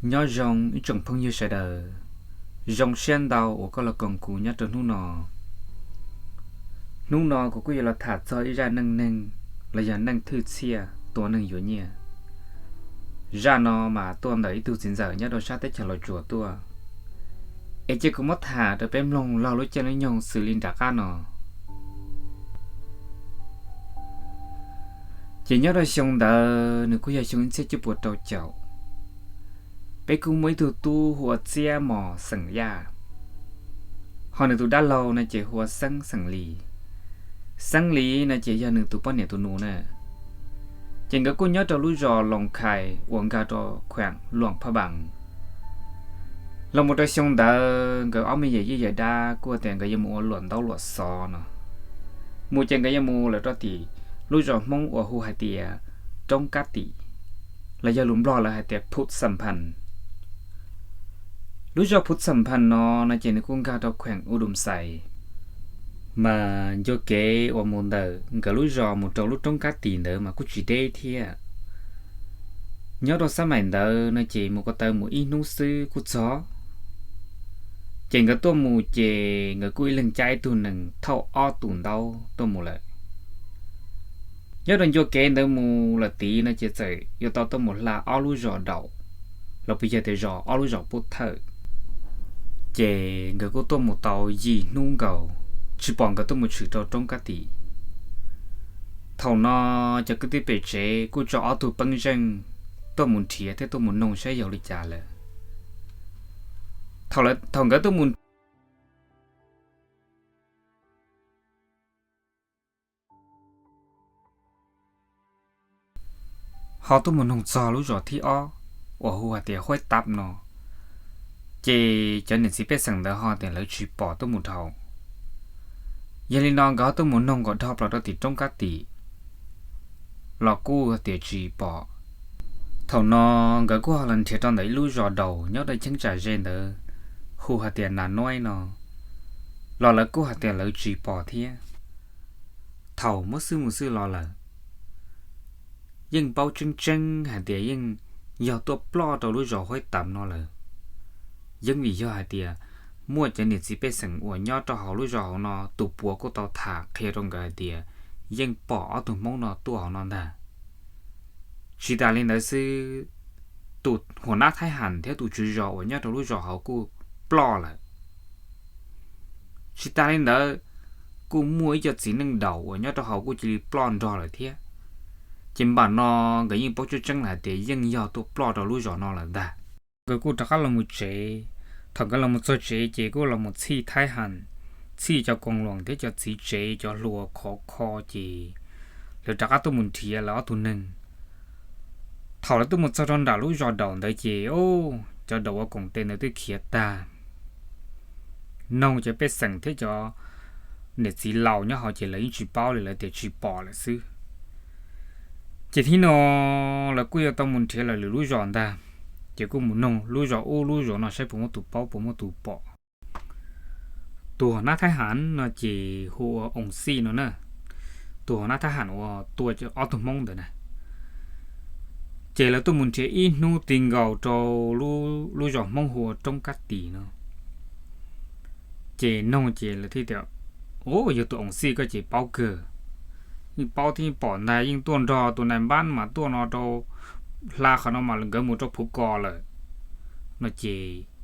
Nyob zoo ib tsoom phooj ywg sawv daws, zoo siab ntau uas koj los koom kuv nyob rau hnub no. Hnub no kuv kuj yuav los tham txog ib zaj neej neeg los yog neej thwj txhij tua neeg yuav nyiaj. Zaj no mas tuaj ntawm ib tug txiv ntxawm nyob rau sab teb chaws Los Tsuas tuaj, es cia kuv muab tham rau peb mloog laug lub caij lub nyoog xws li nram qab no. Ces nyob rau xyoo ntawd nws kuj yog xyoo ib txhiab cuaj puas rau caum, peb kuj muaj ib tug tub hu ua Txiab Mos xeem Yaj, ho nws tus dab laug no ces hu ua Xeeb xeem Lis. Xeeb Lis no ces yog nws tus poj niam tus nus na. Ces nkawd kuj nyob rau lub zos Loos Khais uas nkag rau khueem Luam Phaj Npaas. Los mus rau xyoo ntawd nkawd ob me yawm yij yawm dab kuj tias nkawd yuav mus ua luam ntaub luam xov no. Mus ces nkawd yuav mus lawm rau tim lub zos Hmoob uas hu hais tias Roob Kab Tim, los yog lus Nplog lawv hais tias Phut Xam Phas. Lub zos Phut Xam Phas no no ces nws kuj nkag rau khueem U Dum Xais. Mas ncua kev uas mus ntawm nkawd lub zos mus rau lub Roob Kab Tim ntawd mas kuj tsis deb thiab. Nyob rau xab maim ntawd no ces mus ko taw mus ib hnub xwb kuj txog. Ces nkawd tuaj mus ces nkawd kuj ib leeg caij ib tug nees thauj ob tus ntaub tuaj mus lawm. Nyob rau ncua kev ntawd mus lawm tid no ces txawm yuav tau tuaj mus hla ob lub zos Daum, los puas yog tias zos ob lub zos Pub Thawj. Ces nkawd kuj tuaj mus tau yim hnub nkaus, tsis pom nkawd tuaj mus tshwm rau Roob Kab Tim. Thaum no cov kwv tij pem tsev kuj tso ob tug peeb zeej tuaj mus nrhiav thiab tuaj mus noog saib yog li cas lawm. Thaum nkawd tuaj mus ho tuaj mus noog txog lub zos thib ob uas hu hais tias Huaib Tav no, ces cov niam txiv pej xeem ntawd ho tias lawv tsis pom tuaj mus dhau. Yog li no nkawd ho tuaj mus noog kom dhau plaws rau tim Roob Kab Tim los kuj tias tsis pom. Thaum no nkawd kuj ho los nrhiav rau ntawm ib lub zos Daum nyob rau cheeb tsam ze ntawd hu hais tias Nas Nuaib no, los lawv kuj hais tias lawv tsis pom thiab. Thaum muab xwb mus xwb los lawm, yeej paub tseeb tseeb hais tias yeej yog tuaj ploj rau lub zos Huaib Tav no lawm. Yeej vim yog hais tias muaj cov niam txiv pej xeem uas nyob rau hauv lub zos hauv no tus puav kuj tau tham qhia rau nkawd hais tias yeej pom ob tug Hmoob no tuaj hauv no ntag. Tsis tas li ntawd xwb, tus huam nab Thaib Ham thiab tus tswv zos uas nyob rau lub zos hauv kuj ploj lawm. Tsis tas li ntawd, kuj muaj ib co txiv neej Daum uas nyob rau hauv kuj cia li ploj nrog lawm thiab. Ces npam no nkawd yeej paub tseeb tseeb lawm hais tias yeej yog tuaj ploj rau lub zos no lawm ntag. Nkawd kuj rov qab los mus tsev. Thaum nkawd los mus txog tsev ces kuj los mus txhij Thaib Ham, txhij cov koos luam thiab cov txiv tsev cov hluas khov kho ces lawv rov qab tuaj mus nrhiav lawv ob tug neeg. Thaum lawv tuaj mus txog rau nram lub zos Daum ntawd ces cov Daum ua koom tes ntawd twb khiav tag. Noog cov pej xeem thiab cov niam txiv laus nyob hauv ces lawv yeej tsis paub li, lawv tias tsis pom lawm xwb. Ces thib no lawv kuj yuav tau mus nrhiav lawv lwm lub zos ntag. Ces kuj mus noog lub zos ub lub zos no saib puas muaj tus paub puas muaj tus pom. Tus huam nab Thaib Ham no ces hu ua Oos Xij no na, tus huam nab Thaib Ham uas tua ob tug Hmoob ntawd na. Ces lawv tuaj mus nrhiav ib hnub ti nkaus rau lub zos Hmoob hu ua Roob Kab Tim no. Ces noog ces lawv thiaj tias, Ub, yog tus Oos Xij koj ces paub kawg, yeej paub thiab yeej pom ntag, yeej tuaj nrog tus nais npab mas tuaj no rau hla qhov no mas nkawd mus rau Phuv Kos lawm no ces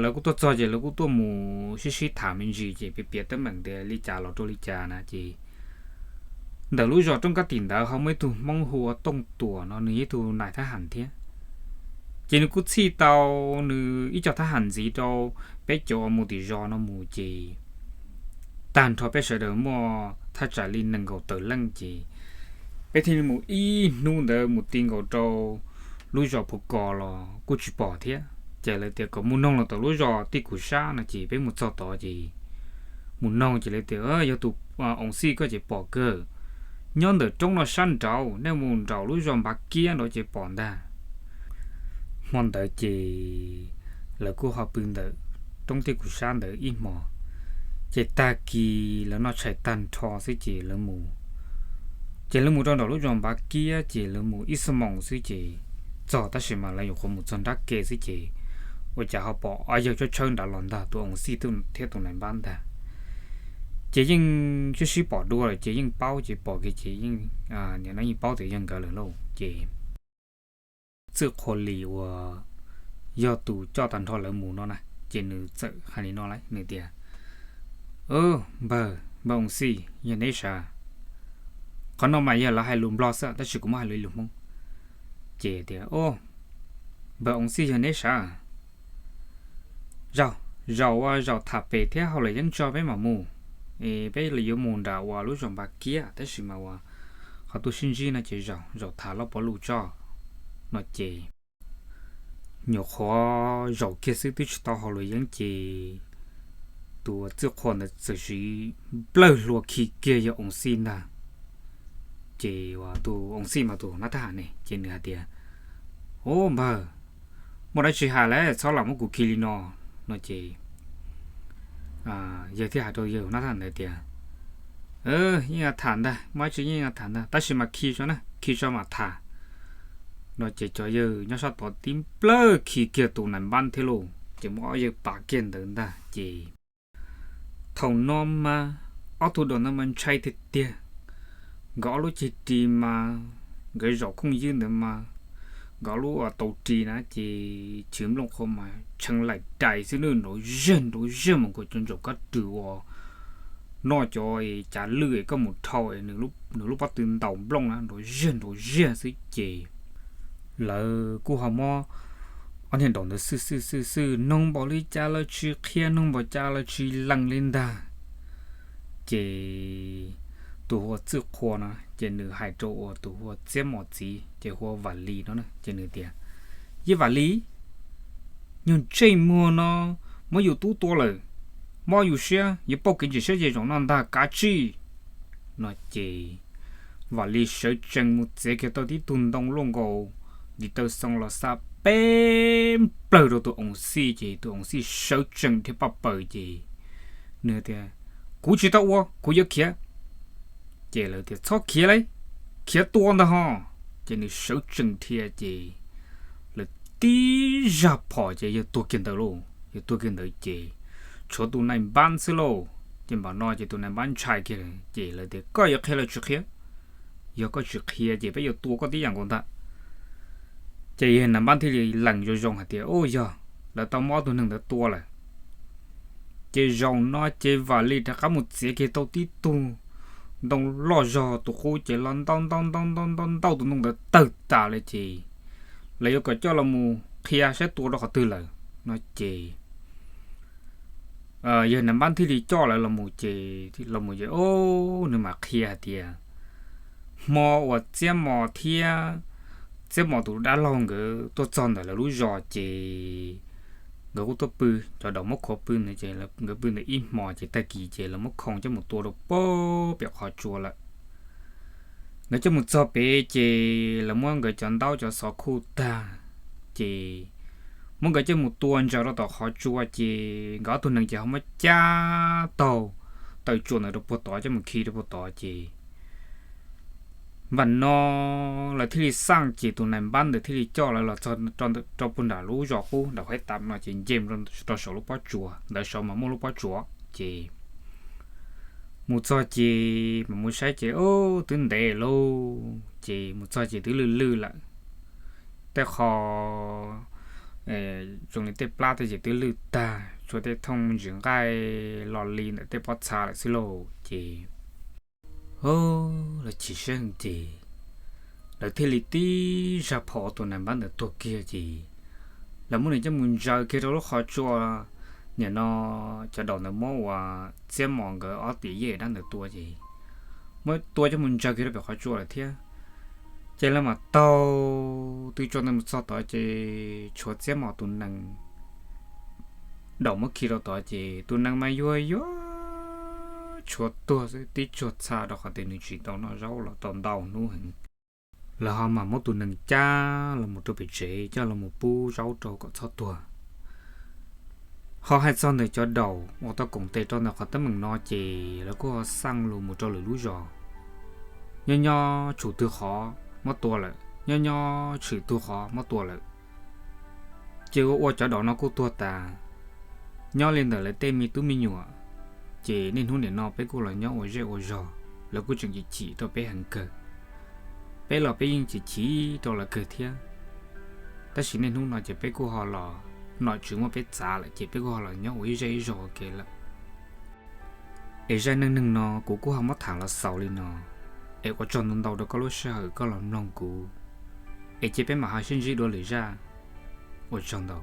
lawv kuj tuaj txog ces lawv kuj tuaj mus sib sib tham me ntsis ces piav piav teeb meem tias li cas los rau li cas na ces ntawm lub zos Roob Kab Tim ntawd ho muaj ib tug Hmoob hu ua Tooj Tuam no, nws yog ib tug nais Thaib Ham thiab. Ces nws kuj txhij tau nws ib co Thaib Ham ntxiv rau peb cov uas mus tim zos no mus ces tag nrho peb sawv daws muaj thaj tsam li nees nkaum tawm leej ces peb thiaj li mus ib hnub ntawd mus ti nkaus rau lub zos Phuv Kos los kuj tsis pom thiab. Ces lawv tias kom mus noog los tom lub zos Tij Kum Sab no ces peb mus txog tod ces mus noog ces lawv tias, Yog tus Oos Xij koj ces pom kawg, nyob ntawm roob no sab nraud, nej mus nraum lub zos Npav Kiab nraud ces pom ntag. Hmo ntawd ces lawv kuj ho pw ntawm roob Tij Kum Sab ntawd ib hmo, ces tag kis lawv noj tshais tag nrho xwb ces lawv mus. Ces lawv mus rau nraum lub zos Npav Kiab ces lawv mus ib xuab moos xwb ces txog tab sis mas lawv nyuam qhuav mus txog nrab ke xwb ces ua cas ho pom ob yawg tshawb tshawb nrad los ntag, tus Oos Xij thiab tus nais npab ntag. Ces yeej sib sib pom dua lawm ces yeej paub, ces pom kiag ces yeej, nim no yeej paub tias yog nkawd lawm lauj. Ces Txwj Qhua Lis uas yog tus coj tag nrho lawv mus no na, ces nws txawm hais li no lawm, nws tias, Npawg, npawg Oos Xij, yog neb sav? Qhov no mas yog lawv hais lus Nplog xwb tab sis kuv muab hais li lus Hmoob. Ces tias, Npawg Oos Xij, yog neb sav? Zaum, zaum ua zaum tham pem thiab hauj lwm yeeb tso peb mam mus. Peb yuav mus nram uas lub zos Npas Kiab tab sis mas uas qhov tuaj sib ntsib no ces zaum, zaum tham loj pov lus tso no ces nyuam qhuav zaum kiag xwb twb tsis tau hauj lwm yeeb ces tus Txwj Qhua ntawd txawm siv nplawg hlua khi kiag yawg Oos Xij ntag. Ces tus Oos Xij mas tus nab thab ham ne ces nws hais tias, Ub npawg, muaj dab tsi hais lawm txhob lam muab kuv khi li no. No ces yawg thiaj hais rau yawg nab thab ham ntawd tias, Yeej tham ntag, muaj dab tsi yeej tham ntag tab sis mas khi tso na, khi tso mam tham. No ces cov yawg nyob sab tod tib nplawg khi kiag tus nais npab thiab lauj, ces muab ob yawg pav kiag ntawd ntag ces thaum no mas ob tug daus ntawd mas ntshai tiag tiag. Nkawd ob lub ceg ris mas, nkawd zaum khooj ywb ntawd mas, nkawd ob lub taus ris na ces chwv nplooj qhuav mas tshee laim dais xwb nrov zag nrov zag mas nkaus cov ntsaum kab rwg uas noj cov cav lwj koj mus dhau nws lub pob tw ntaus nplooj na nrov zag nrov zag xwb ces lawv kuj ho muab ob niag daus ntawd xwj xwj xwj xwj, noog npaum li cas los tsis qhia, noog npaum cas los tsis lees li ntag. Ces tus hu ua Txwj Qhua no ces nws hais rau uas tus hu ua Txiab Mos txiv ces hu ua Vam Lis no ces nws tias, Yij Vam Lis, nyuag ntsej muag no muab yus tub tua lawm, mob yus siab, yuav pauj kev ntsim siab ces zaum no ntag kav tsij. No ces Vam Lis sawv tsees mus txiav kiag tau tib tug ntoo luaj nkaus ntiv taw xoo los xa peb nplawg rau tus Oos Xij ces tus Oos Xij sawv tsees dhia paj paws ces nws tias, Kuv tsis tau ua, kuv yuav khiav. Ces lawv tias, Txhob khiav lauj, khiav tua ntag ho. Ces nws sawv tsees dhia ces lawv tib zaj phom ces yawg tuag kiag ntawd lauj, yawg tuag kiag ntawd ces tshuav tus nais npab xwb lauj. Ces npaum no ces tus nais npab ntshai kiag ces lawv tias, Koj yuav qhia los tsis qhia? Yog koj tsis qhia ces peb yuav tua koj tib yam nkaus ntag. Ces yawg nais npab thiaj li lees zoo zoo hais tias, Ub, yog lawv tau muab ob tug neeg ntawd tua lawm. Ces zaum no ces Vam Lis rov qab mus txiav kiag tau tib tug ntoo loj zog tus qub ces los ntaus ntaus ntaus ntaus ntaus ntaus tus ntoo ntawd tawg tas lawm ces lawv yuav kom coj los mus qhia saib tua rau qhov twg lawm no ces yawg nais npab thiaj li coj lawv los mus ces, los mus ces, o, nws mam qhia hais tias hmo uas Txiab Mos thiab Txiab Mos tus dab laug nkawd tuaj txog ntawm lawv lub zos ces nkawd kuj tuaj pw, cov daus muab khuav pw ntawd ces nkawd pw ntawd ib hmos ces tag kis ces lawv muab khoo coj mus tua rau pem qhov tsua lawm. Nkawd coj mus txog pem ces lawv muab nkawd cov ntaub cov xov khuj tag ces muab nkawd coj mus tua ntsaws rau tom qhov tsua ces nkawd ob tug nees ces ho muab cab taug taw tsua ntawd rau puag tod coj mus khi rau puag tod ces npam no lawv thiaj li xaj ces tus nais npab ntawd thiaj li coj lawv los txog rau puag nram lub zos qub nram Huaib Tam no ces nce rau saum lub pob tsuas ntawd, saum mas muaj lub pob tsuas ces mus txog ces mam mus saib ces twb ntev lauj, ces mus txog ces twb lwj lwj lawm. Tej qho zoo li tej plab tej ces twb lwj tag, tshuav tej thooj ntsis nqaij lo li ntawm tej pob txha lawm xwb lauj ces lawv chim siab heev ces lawv thiaj li tib zaj phom tus nais npab ntawd tuag kiag ces lawv muab nws coj mus ntsaws kiag rau lub qhov tsua. Nim no cov daus ntawd muab uas Txiab Mos nkawd ob tiam yej dab ntawd tua ces muab tua coj mus ntsaws kiag rau pem qhov tsua lawm thiab. Ces lawv mam taug tw tsua ntawd mus txog tod ces tshuav Txiab Mos tus nees daus muab khi rau tod ces tus nees mas yuag yuag tshuav tuag xwb, tib tsuag txha rau qhov tias nws tsis tau noj zaub los tau ntau hnub heev. Lawv ho mam muab tus nees cab los mus rau pem tsev coj los mus pub zaub rau kom txhob tuag. Ho hais txog ntawm cov daus uas tau koom tes rau ntawm qhov teeb meem no ces lawv kuj ho xaj lus mus rau lwm lub zos. Nyob nyob tshum twg qhov muab tua lawm, nyob nyob tshwm tuag qhov muab tua lawm. Ces ua ua cov daus no kuj tuag tas. Nyob li ntawm lawv tej me tub me nyuam, ces niaj hnub nim no peb kuj los nyob ua zej ua zog, lawv kuj tseem chim chim rau peb heev kawg. Peb los peb yeej chim chim rau lawv kawg thiab. Tab sis niaj hnub no ces peb kuj ho los, nom tswv muab peb txav lawm ces peb kuj ho los nyob ua ib zej ib zog ua ke lawm. Es zaj neej neeg no kuv kuj ho muab tham los xaus li no, es ua tsaug ntau ntau rau koj lub sij hawm koj los mloog kuv, es cia peb mam ho sib ntsib dua lwm zaj. Ua tsaug ntau.